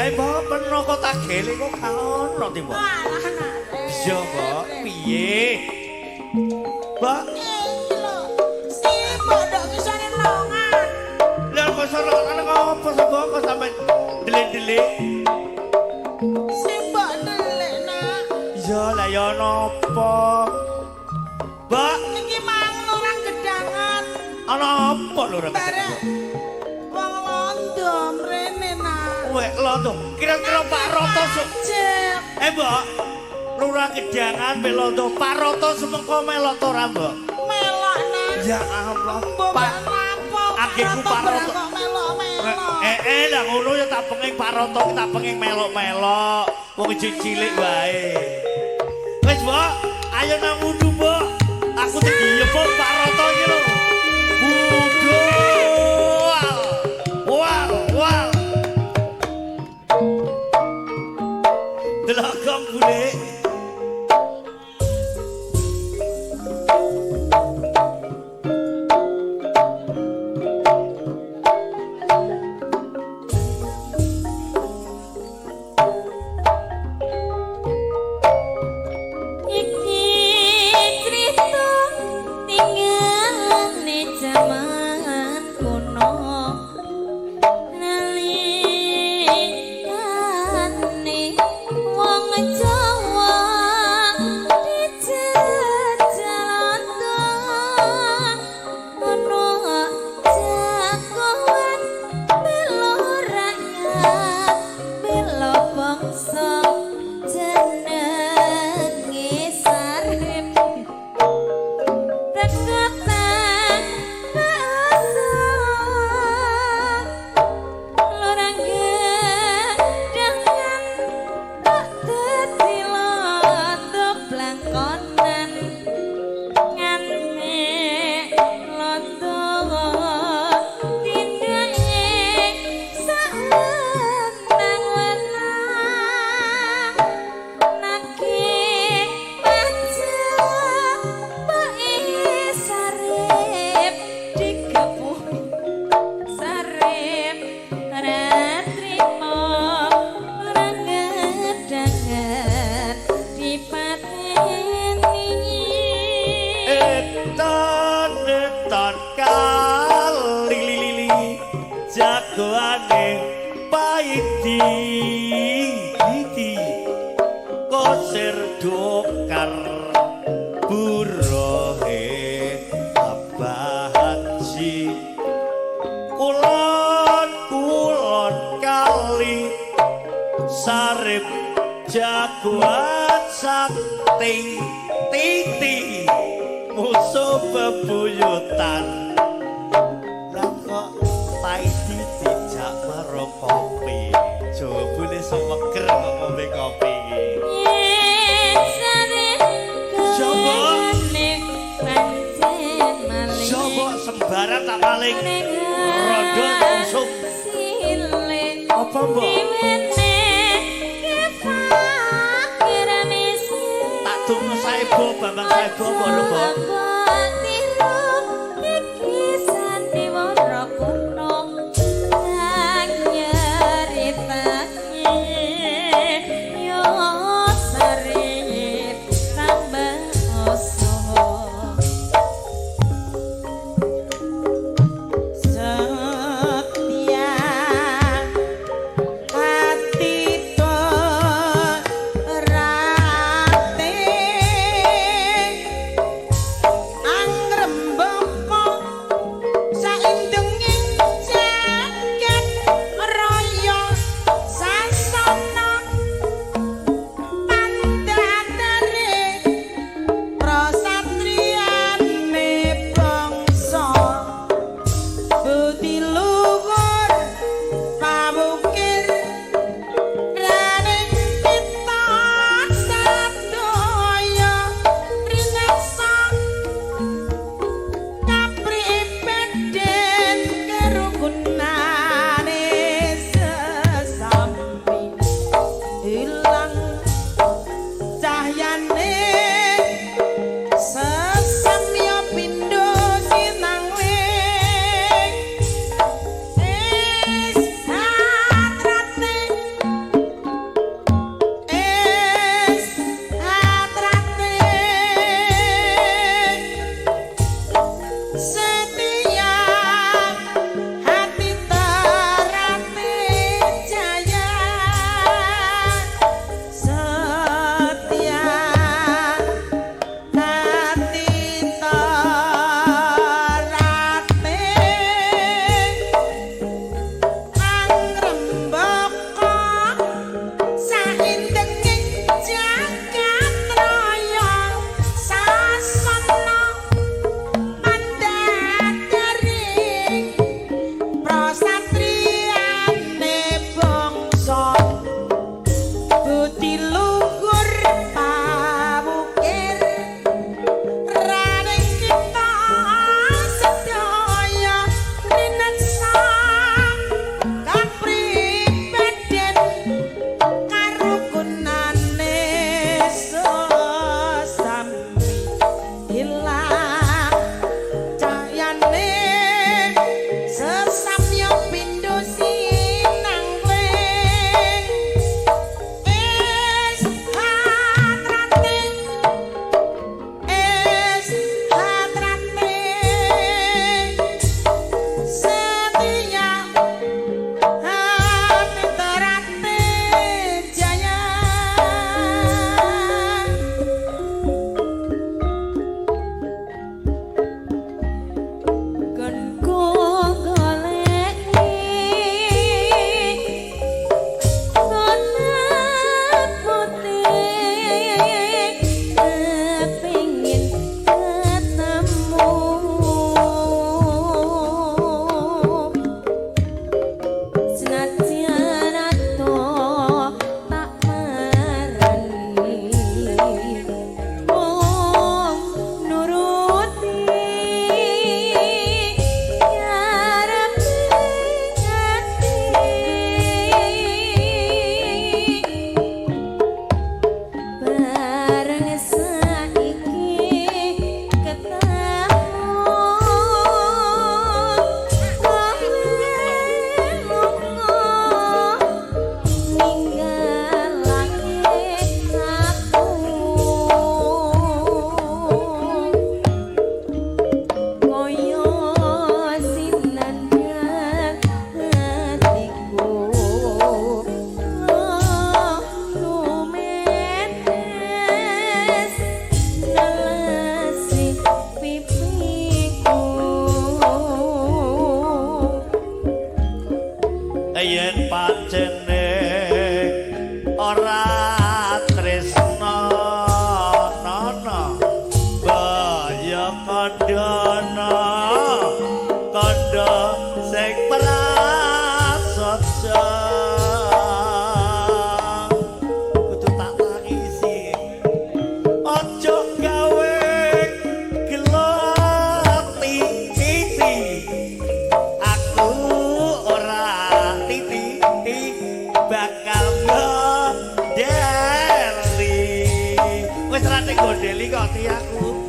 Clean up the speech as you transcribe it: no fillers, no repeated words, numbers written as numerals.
Lah mbok menoko tagele kok gak ono ti, Mbok. Alah nak. Iya, Mbok. Piye? Mbok, Iki lho. Si mbok ndok ngisore longan. Lah kok sorokan ngopo sih, Mbok? Kok sampe delik-delik? Si mbok delik nak. Iya, lah ya napa? Mbok, Iki mang lurah gedangan. Ana apa lho ora? Barek wong londo mrene nak. Wek londo. Kira-kira Pak Roto Pajek. Eh, Mbok. Lurah Gedangan mbek londo Pak Roto semengko melok to ora, Mbok? Melok nak. Ya Allah, Mbok Pak. Lapo? Akhirku Pak Roto. Kok melok-melok. Eh, lah ngono ya tak penging Pak Roto ki tak penging melok-melok. Wong cilik wae. Wis, Mbok, ayo nang wudu, Mbok. Aku digiyepuk Pak Roto iki lho. Wudu. Wal, wal. Delok gong bulik. Iki crita tinggale jaman kuno nalikane wong Jawa dijajah ono jagoan bela rakyat bela bangsa jenenge Sarip Tekotan basa lurah gedangan kok dadi londo blangkonan ngane londo tindake sawenang-wenang nagih pajak Pak Sarip digepuh Sarip ora trimo ora ngedangan dipateni. Etan etan kali lili jagoane paidi iti kosir dokar burohe Abah Haji kulon kulon kali Sarip jagoan sakti titi musuh bebuyutan. Lah kok Paidi dijak maro kopi, jebule semeger kok ngombe kopi iki. Yen Sarip Coba. gaweane pancen maling. Coba sembarang tak paling rondo langsung. Sile Apa, Mbok? diwene kefakir miskin. Tak tunggu Saebo, Bambang Saebo apa lho, Mbok? Tiru iki sandiwara kuno kang nyeritake yo Sarip tambah oso. Setia hati terate. Gondeli. Wis rate gondeli kok ti aku.